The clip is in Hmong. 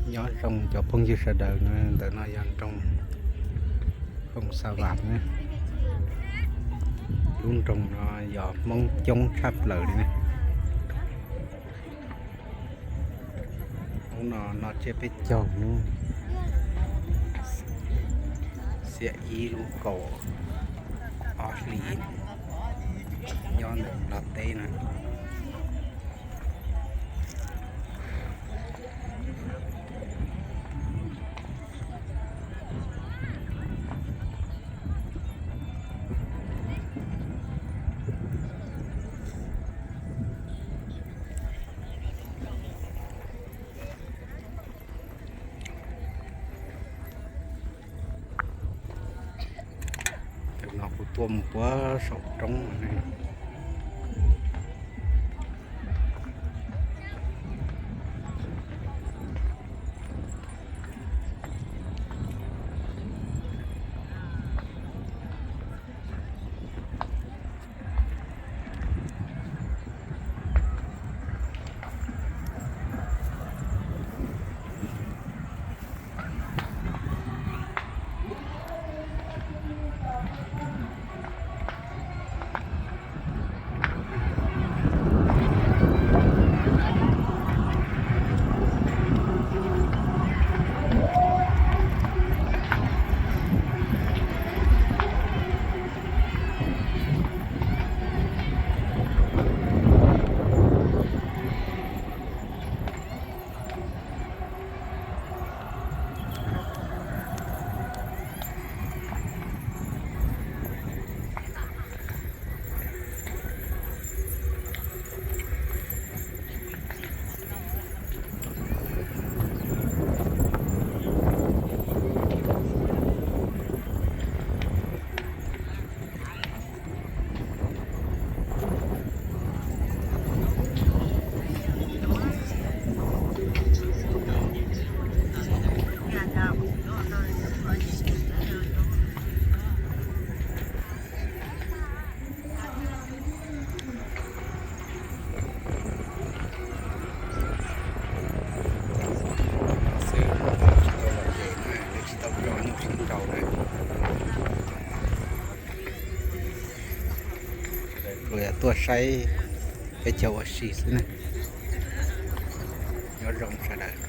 Nyob zoo cov phooj ywg sawv daws, ntawm no yog nroog Hoo Xa Vas na. Lub nroog no yog Hmoob coob tshaj plaws li na. Hnub no noj tsiab peb caug hnub, xiab ib lub kaum ob hlis, nyob ntawm Nplog teb na. Tam no kuv tuaj mus puag saum roob no ne. Xwb, tsis tau lom zem na, tsis tau tso nyuj sib nraus na. Sawv daws pluas yog tuaj saib peb caug ua si xwb na. Nyob zoo sawv daws.